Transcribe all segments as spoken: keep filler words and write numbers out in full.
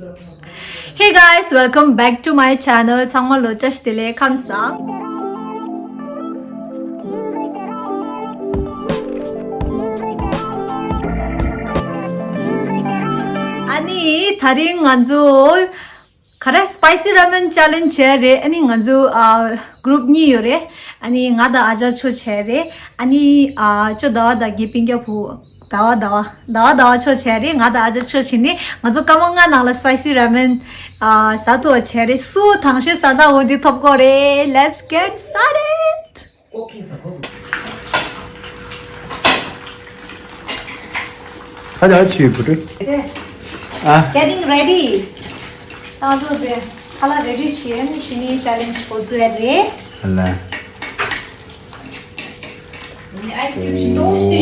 Hey guys, welcome back to my channel. ཚང་མ་ལ་བཀྲ་ཤིས་བདེ་ལེགས། ཁམས་བཟང་། ཨ་ནི་དེ་རིང་ང་ཚོ་ག་རེ་spicy ramen challenge བྱས་རེད། ཨ་ནི་ང་ཚོ་ཨ་group གཉིས་ཡོད་རེད། ཨ་ནི་ང་དང་ཨ་ཅག་ཆོས་བྱས་རེད། ཨ་ནི་ཨ་ཅོ་ཟླ་བ་དང་རྒན་པིང་རྒྱ་བུ། ཟླ་བ་ཟླ་བ་ཟླ་བ་ཟླ་བ་ཆོས་བྱས་རེད། ང་དང་ཨ་ཅག་ཆོས་བྱས་ནི་ང་ཚོ་སྐར་མ་ལྔ་ནང་ལ་spicy ramen ཨ་ཟ་ཐུབ་པ་བྱས་རེད། སུ་དང་ཤོས་ཟ་ན་འོ་འདི་ཐོབ་གོ་རེད། Let's get started. ཁ་ལག་ཆུ་བུ་ཏྲུ། ཨ། Getting ready. ད་ང་ཚོ་དེ་ཁ་ལག་ready བྱས་ནས་ཕྱི་ནས་challenge འགོ་བཙུགས་ཡ་རེད། ཨ་ལ།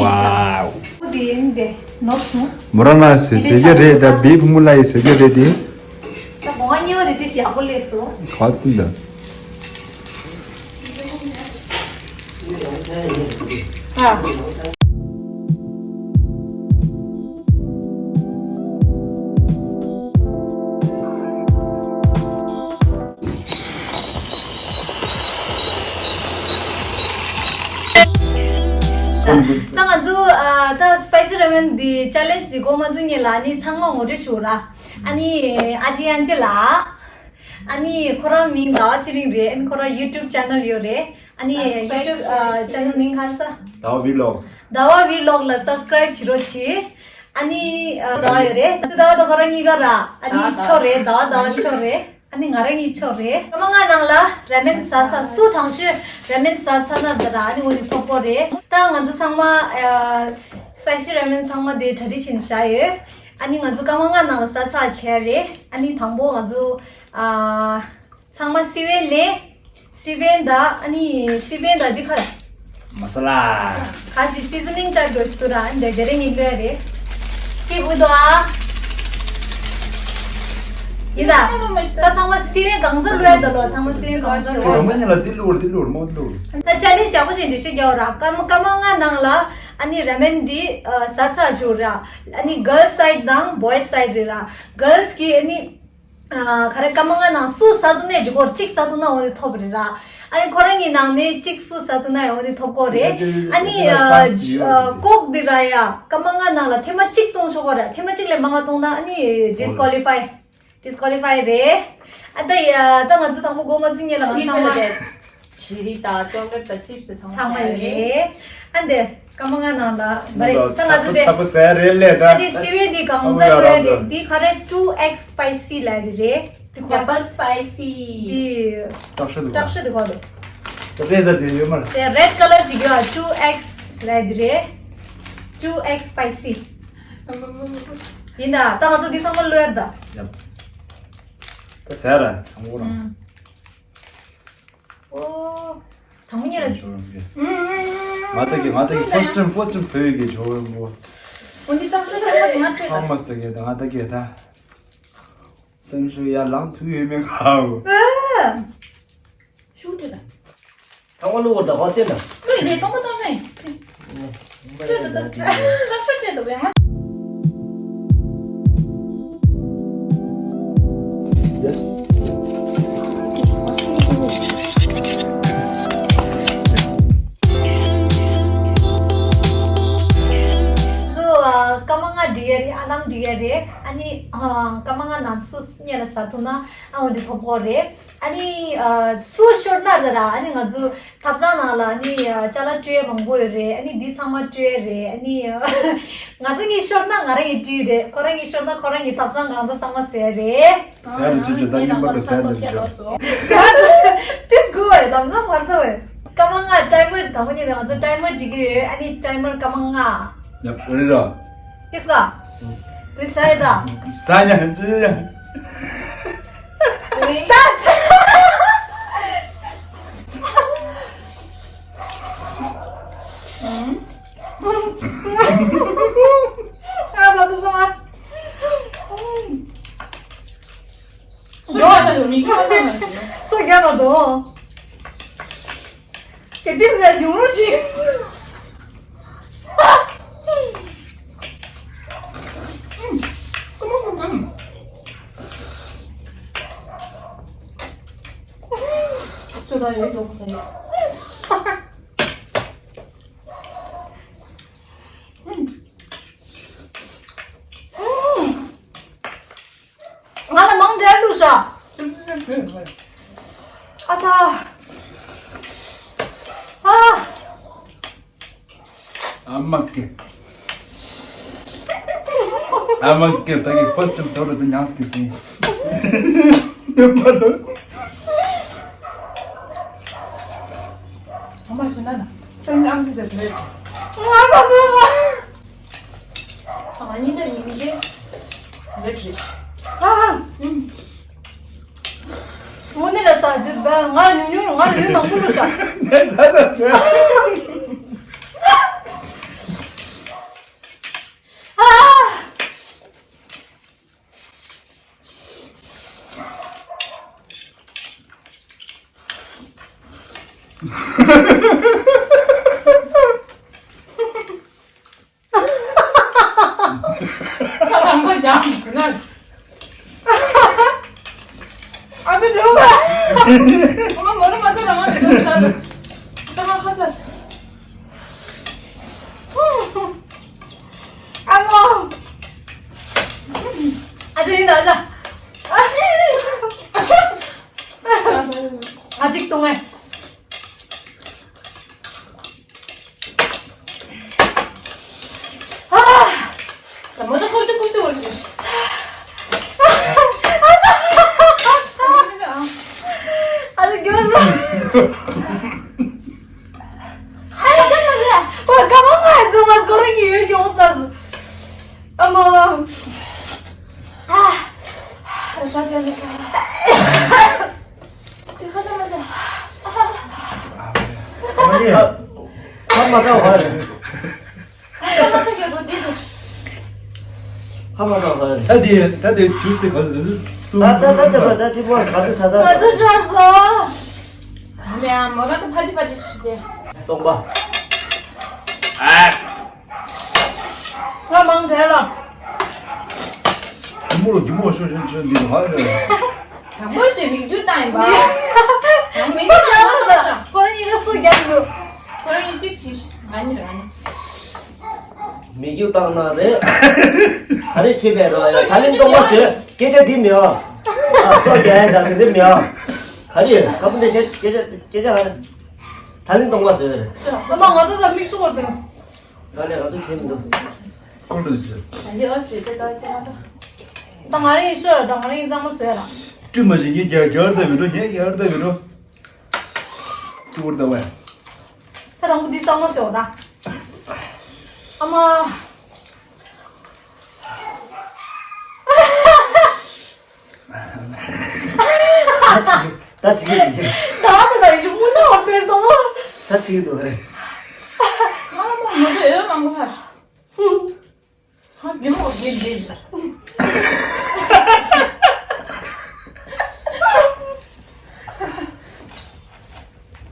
Wow. འོ་དེ་ཡིན་དེ་ནོར་སོང་། མོ་རང་ལ་ཟེར་ཟེར་རྒྱུ་རེད། ད་བི་བུ་མོ་ལ་ཡི་ཟེར་རྒྱུ་རེད་དེ། ད་སྒོ་ང་གཉིས་པ་དེ་ཏིས་ཡག་པོ་སླེབས་སོང་། ག་དུས་ད། ཨ། ད་ང་ཚོ་ཨ་ད་spicy ramen འདི་challenge འདི་འགོ་མ་བཙུགས་སྔོན་ལ་ཨ་ནི་ཚང་མ་ངོ་སྤྲོད་ཞུ་ར། ཨ་ནི་ཨ་ཅེ་ཡན་ཅེ་ལགས། ཨ་ནི་ཁོ་རང་མིང་ཟླ་བ་ཚེ་རིང་རེད། ཨ་ནི་ཁོ་རང་YouTube channel ཡོད་རེད། ཨ་ནི་subscribe YouTube ཨ་བྱེད་channel མིང་ག་རེ་ཟ། ཟླ་བ་vlog། ཟླ་བ་vlog ལ་subscribe བྱེད་རོགས་གྱིས། ཨ་ནི་ཨ་ཟླ་བ་ཡོད་རེད། ཟླ་བ་དང་ཁོ་རང་གཉིས་ཀ་ར་ཨ་ནི་ཆོ་རེད། ཟླ་བ་ཟླ་བ་ཆོ་རེད། ཨ་ནི་ང་རང་གཉིས་ཆོ་རེད། སྐར་མ་ལྔ་ནང་ལ་ramen ཟ་ས་སུ་དང་ཤོས་ramen ཟ་ཚར་ན་ད་ར་ཨ་ནི་འོ་ནི་ཐོབ་པོ་རེད། ད་ང་ཚོ་ཚང་མ་ཨ་spicy ramen ཚང་མ་དེ་གྲ་སྒྲིག་བྱས་ནས་བཞག་ཡོད། ཨ་ནི་ང་ཚོ་སྐར་མ་ལྔ་ནང་ལ་ཟ་ཚར་བྱས་རེད། ཨ་ནི་དང་པོ་ང་ཚོ་ཨ་ཚང་མ་སི་པན་ལས། སི་པན་ད་ཨ་ནི་སི་པན་ད་འདི་ཁར། མ་ས་ལ། ག་ཅི་seasoning type འདྲ་ཞིག་འདུག་ར། ཨ་ནི་འདི་རེ་གཉིས་ལོས་རེད། སྐྱིད་པོ་འདུག་ཨ། ཡིན་ད། ད་ཚང་མ་སི་པན་གང་ཚ་ལོས་ད་ལོ། ཚང་མ་སི་པན་གང་ཚ་ལོས། རོ་མ་ཉ་ལ་འདི་ལོར་འདི་ལོར་མོ་ལོར། ད་ཅ་ལེན་ཞག་པོ་ཞིག་འདྲི་ཤེས་རྒྱག་ར། སྐར་མ་སྐར་མ་ལྔ་ནང་ལ་ཨ་ནི་ramen འདི་ཟ་ཚར་བཅུག་ར། ཨ་ནི་girls side དང་boys side རེད་ར། girls གི་ཨ་ནི། ཨ་ག་རེ་སྐར་མ་ལྔ་ནང་སུ་ཟ་ཐུབ་ནའི་འགྲིག་གོ། གཅིག་ཟ་ཐུབ་ན་འོ་དེ་ཐོབ་རེད་ར། ཨ་ནི་ཁོ་རང་གི་ནང་ནས་གཅིག་སུ་ཟ་ཐུབ་ན་འོ་དེ་ཐོབ་གོ་རེད། ཨ་ནི་ཨ་ཀོག་འདི་ར་ཡ་སྐར་མ་ལྔ་ནང་ལ་ཐེངས་མ་གཅིག་གཏོང་ཆོག་གོ་ར། ཐེངས་མ་གཅིག་ལས་མང་བ་གཏོང་ན་ཨ་ནི་disqualify disqualify རེད། ཨ་ད་ཡ་ད་ང་ཚོ་དང་པོ་འགོ་མ་བཙུགས་སྔོན་ལ་ང་ཚང་མ། ཇི་རི་དང་ཅོག་ལེཊ་དང་ཅིབ་སི་ཚང་མ་ཚང་མ་ཡོད་རེད། ཨ་འདི་སྐར་མ་ལྔ་ནང་ལ་མ་རེད། ད་ང་ཚོ་དེ་ཚ་པོ་ཟ་རེད་ལས་ད། ཨ་འདི་སི་པན་འདི་གང་ཚ་ལོས་རེད། འདི་ག་རེ་two X spicy ལབ་རེད། འདི་ཁོ་double spicy འདི་དྲག་ཤོས་འདུག་དྲག་ཤོས་འདུག་ག་འདུག་རེད་ཟ་དེ་ཡོད་མ་རེད། དེ་red colour ཅིག་ཡོད། two X ལབ་རེད། two X spicy ཡིན་ད། ད་ང་ཚོ་འདི་ཚང་མ་ལོས་ད། ཡབ། ད་ཟ་ར་དང་པོ་རང་། ཨོ། དང་པོ་ཉིད་ལ། ང་ད་གི་ང་ད་གི་first time first time ཟེར་གི་ཇོ་བོ། འོ་འདི་ཙམ་ཟེར་ཙམ་པོ་དེ་ང་ཚོས་ཧ་མ་ཟེར་གི་ད་ང་ད་གི་ད། སེམས་ཤུགས་ཡར་ལངས་ཐུབ་ཡོད་མེད་ག་འོ། ཨ། ཤུགས་ཁྲིད་ད། ཐང་བ་ལུ་བོར་ད་ཧོ་ཏེ་ན། ལུས་རེ་གཏོང་གཏོང་ནས། ཤུགས་ཁྲིད་ད། ཤུགས་ཁྲིད་ད་བས་ང་། Yes. སྐར་མ་ལྔ་འགྲིག་ཡ་རེད། ཨ་ལམ་འགྲིག་ཡ་རེད། ཨ་ནི་སྐར་མ་ལྔ་ནང་སུ་སྙན་ལ་ཟ་ཐུབ་ན་ཨ་འོ་འདི་ཐོབ་གོ་རེད། ཨ་ནི་སུ་ཤོར་ན་རེད་ར། ཨ་ནི་ང་ཚོ་ཐབ་ཚང་ནང་ལ་ཨ་ནི་ཅ་ལག་སྤྲོད་ཡ་མང་པོ་ཡོད་རེད། ཨ་ནི་འདི་ཚང་མ་སྤྲོད་ཡ་རེད། ཨ་ནི་ང་ཚོ་གཉིས་ཤོར་ན་ང་རང་གི་སྤྲོད་རེད། ཁོ་རང་གཉིས་ཤོར་ན་ཁོ་རང་གི་ཐབ་ཚང་གང་ཚང་ཚང་མ་ཟས་རེད། ཟས་དེ་ཅི་ཅི་ད་རྙིང་པ་རེད། ཟས་དེ་ཅི་ཟས་དེ་སྒུག་བས་ལམ་སང་མར་ཐོ་བས། སྐར་མ་ལྔ་timer དང་པོ་ཉིད་ལ་ང་ཚོ་timer སྒྲིག་གི་ཡོད། ཨ་ནི་timer སྐར་མ་ལྔ། ཡ་རེད་ར། ཏིས་ག་ཏིས་ཤ་ཡི་ད། ས་ཉ་ཧན་ཅི་ཡ། Start. ཨ་ལ་དུ་སོང་ཨ། སོ་རྒྱ་མ་དུ་མི་ཁྱོད་ལ་ན། སོ་རྒྱ་མ་དུ། དེ་དེ་ལ་ཡོང་རོགས་གྱིས། ཀུ་མོ་ཀུ་མོ། ཁྱོད་ད་ཡོད་ལོག་ཟེར་ཡོད། ང་ལ་མང་འདྲ་བླུགས་ཤག་ཨ་ཚ། ཨ། ཨ་མ་ཀེ། ཨ་མ་ཀེ་ད་གི་first time ཟོ་རེ་ད་ཉངས་ཀི་སིན། ཡོད་པ་ལ། ཨ་མ་ཞིག་ན་ན། སེམས་ཨམ་ཆི་དེ་བྲོས། ང་ཚ་བྲོས་པ། ང་གཉིས་དེ་ཉིན་གྱི་རེད་རེད། ཨ། ཨུམ། དངོས་གནས་ལ་ས་དེ་བ་ང་ཉུང་ཉུང་ང་ལ་ཡོད་མང་པོ་ལོ་ཤ། ནས་ས་ད་ཟེར། ཨ། ཁ་ལག་ཁ་རྒྱག་མི་ཤེས་ན། ཨ་ཙི་འགྲོ་བ། ང་མོ་ར་མ་ཟ་ལ་ང་འགྲོ་ས་ལ། ད་ང་ཁ་ཚ། ཨ་མོ། ཨ་ཙི་ཡིན་ད་ལ། ང་གཅིག་གཏོང་ངས། ཨ། ད་མོ་ད་ཀུབ་ཏུ་ཀུབ་ཏུ་འོར། ཨ་ལ་གྱོད་སོང་། ཨ་ལ་ག་མ་ང་ཚོ་མ་སྐོར་གྱི་ཡོད་གྱོང་ས་སུ། ཨ་མ། ཨ། ད་ས་ཀྱང་ལས་ས། དེ་ཁ་ཚ་མ་ཚ། ཁ་མ་ཚ་བ་རེད། ཁ་མ་ཚ་གི་རོ་དེ་དེ། ཁ་མ་ཚ་བ་རེད། ད་དེ་ད་དེ་ཇུས་དེ་ག་ཚོད་དེ་ཚོད་ད་ད་ད་ད་ད་དེ་པོ་ག་ཚོད་ས་ད། ང་ཚོ་ཤོར་སོང་། ད་ནས་ཨ་མ་ག་ད་ཕ་ཏི་ཕ་ཏི་ཤི་དེ། སྟོང་པ། ཨ། ང་མང་དྲགས་ལ། ཁྱི་མོ་ལ་ཁྱི་མོ་ཤོར་ཤོར་ཤོར་འདི་ཧ་ལས། དྲང་པོ་ཞིག་མིག་ཆུ་བཏང་ཡིན་པ། ཡང་མིག་ཆུ་བཏང་ན་ཁོ་རང་གཉིས་ཀ་སུ་རྒྱག་འདུག་ཁོ་རང་གཉིས་གཅིག་བྱིས་ཤིག་ང་གཉིས་རང་གཉིས། མིག་ཆུ་བཏང་ན་རེད། ག་རེ་བྱེད་པའི་རོ་ཡ། ད་ལན་སྟོང་པ་བཟོས། སྐད་ཆ་འདི་མེད་ཨ། ཨ་ཁོ་རྒྱ་ཡ་ད་དེ་འདི་མེད་ཨ། ག་རེ་ཁ་པོ་འདི་སྐད་ཆ་སྐད་ཆ་ག་རེ། ད་ལན་སྟོང་པ་བཟོས་རེད། ཨ་མ་ང་ད་ད་མིག་ཆུ་བར་དུ། ད་ལས་ང་ཚོ་བྱེད་མི་འདུག་ཁོང་ཁྲོ་ཆེ། ད་འདི་ཨོ་ཟེར་ཏེ་ད་ཅི་ན་ད། ད་ང་རང་ཡིན་ཤོར་ད་ང་རང་ཡིན་གཙང་མ་བཟོས་ལ། སྤྲུལ་མ་བྱེད་ངས་རྒྱ་རྒྱ་བར་ད་མི་འགྲོ་ངས་རྒྱ་བར་ད་མི་འགྲོ། སྤྲུལ་བར་ད་བས། ད་རང་པོ་འདི་གཙང་མ་བཟོས་ད། ཨ་མ། ད་ཅི་གི་ད་ཅི་གི་ད་ད་ད་ཡིན་ཅི་མུ་ན་བར་དོན་སོང་། ད་ཅི་གི་འདུག་རེད། ང་མ་མོ་དེ་ཨེ་མང་པོ་ཧ་ཧ་གི་མོ་གི་འདི་ད།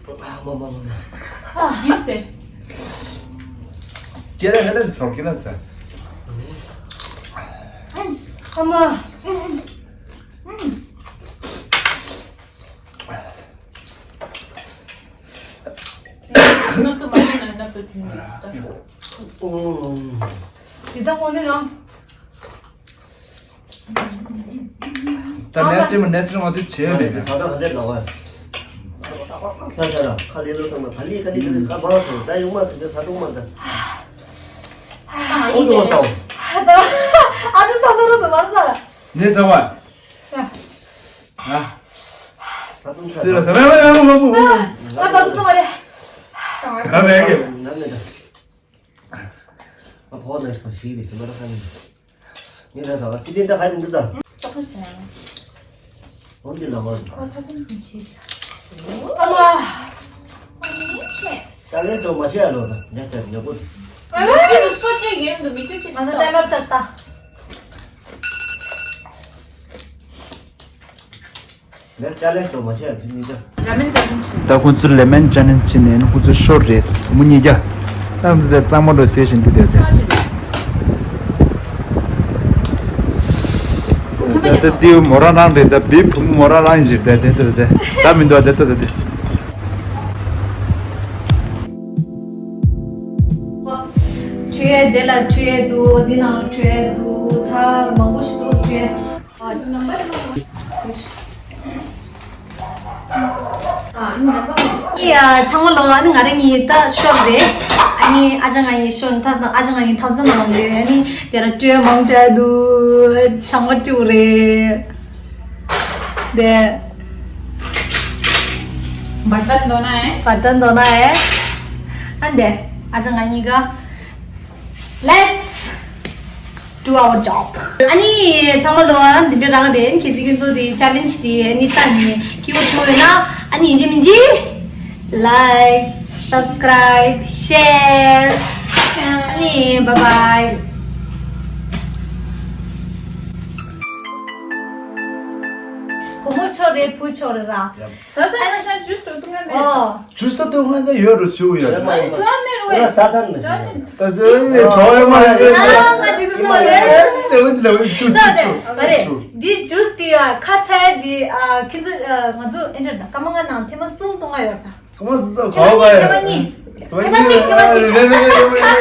ཨ་མ་མ་མ་མ། ཨ་ཡིན་སེ། ཁྱེད་རང་ཧ་ལས་སོར་ཁྱེད་རང་ས། ཨ་མ། ནག་ཏུ་མ་ཡིན་ན་ནག་ཏུ་ཐུན་ཏུ། འོ། དེ་དག་འོ་ནི་རང་། ད་ནས་ཅི་མ་ནས་ཅི་མ་དུ་བྱེད་མེད། ད་ད་ག་འདྲ་ལ་བ། ས་ཆ་ར་ཁ་ལེ་ལོ་ཐོག་མ་ག་ལི་ག་ལི་ག་ལི་ཁ་མང་སོང་ད་ཡོང་མ་ཐུབ་ས་ཐོག་མ་ད། ཨ་ཡིན་ཨོ་ཏོ་ས། ཨ་ད་ཨ་ཅུ་ས་ས་རུ་དུ་མར་ས། ནས་ཚ་བ། ཨ། ད་ཐུང་ས། དེ་ལ་ས་ར་ར་ར་མ་མ་མ། ཨ་ས་ས་ས་མ་རེད། ད་མེད་གི། ནམ་མེད་ད། ཨ་ཕོ་ནས་ཞིག་རེད་ཞིག་མ་ར་ཁ་ནས། ངས་ད་ཟ་བ་ཅི་དེ་འདྲ་ཧ་ཡིན་འདི་ད། ཅོག་ཙེ་ཟ་ཡང་། འོན་ཏེ་ལ་བ། ཁོ་ཚ་ཚུན་ཚུན་བྱེད། ཨ་མ། ཨ་ནི་ཆེ། ད་ལན་དུ་མ་བྱེད་ཨ་ལོ་ད་ཉག་ད་ཉག་པོ། མི་ཁྱོད་དུ་སོ་ཅེ་གེམ་དུ་མི་ཁྱོད་ཅེ། ང་ཚོ་ཏེམ་བབ་ཆ་ས། ད་ཁོང་ཚོ་ལེ་མན་ཅ་ནན་ཕྱིན་ནས་ཁོང་ཚོ་ཤོར་རེད། མུ་གཉིས་ཀ་ཨང་ཙི་དེ་གཙང་མ་འགྲོ་ཟེར་བཞིན་དུ་བསྡད་དེ། ད་ལྟ་དེའུ་མོ་རང་རང་རེད། ད་བི་བུ་མོ་རང་རང་ཡིན་ཞིག་ད་དེ་ད་དེ་ད་མི་འདུག་ད་ད་ད་དེ། དེ་ལ་འཕྲོད་འདུག་འདི་ནང་འཕྲོད་འདུག་ད་མང་པོ་ཞིག་འདུག་འཕྲོད། ཡ་ཚང་མ་ལོ། ཨ་ནི་ང་རང་གཉིས་ད་ཤོར་རེད། ཨ་ནི་ཨ་ཅག་ང་གཉིས་ཤོར་ད་ཨ་ཅག་ང་གཉིས་ཐབ་ཚང་ནང་ལོགས་ཡོད། ཨ་ནི་དེ་ལ་འཕྲོད་མང་དྲགས་འདུག་ཚང་མ་སྤྲུག་རེད། དེ། བར་ཐག་འདོན་ན་ཨེ། བར་ཐག་འདོན་ན་ཨེ། ཨ་འདེ། ཨ་ཅག་ང་གཉིས་ཀ Let's do our job. ཨ་ནི་ཚང་མ་ལོ། ཨ་འདི་འདྲ་རང་རེད། ཁྱེད་ཚོ་ཁྱེད་ཚོ་དེ་ཆ་ལེན་ཇི་དེ་ཨ་ནི་ལྟ་ནས་སྐྱིད་པོ་བྱུང་ཡོད་ན། ཨ་ནི་ཡིན་གཅིག་མིན་གཅིག Like, subscribe, share. ཨ་ནི་bye bye. བུ་མོ་ཆོག་རེད། བུ་ཆོག་རེད་ར། ཟ་ས་ན་ཤ་ཇུས་ཏོ་ཏུ་ང་མེད། ཨོ། ཇུས་ཏོ་ཏུ་ང་ད་ཡོད་རུ་ཆུ་ཡོད། ཨ་ནི་ཇུ་ཨ་མེ་རུ་ཨེ། ས་ཐན་ནི། ད་ཟེ་ཁྲོ་ཡོད་མ་རེད། ཨ་ང་ཅི་ཏུ་སོ་རེད། ཨེ་ཟེ་འོན་ལ་འོན་ཆུ་ཆུ་ཆུ། ཨ་རེད། འདི་ཇུས་དེ་ཡ་ཁ་ཚ་འདི་ཨ་ཁྱེད་ཚོ་ཨ་ང་ཚོ་ཨེ་འདྲ་ད་སྐར་མ་ལྔ་ནང་ཐེངས་མ་གསུམ་གཏོང་ང་ཡོད་ད། ཐེངས་མ་གསུམ་ད་ཐེངས་མ་ག་བ་གཉིས། ཐེངས་མ་གཉིས། ཐེངས་མ་གཅིག་ཐེངས་མ་གཅིག་རེད་རེད་རེད་རེད།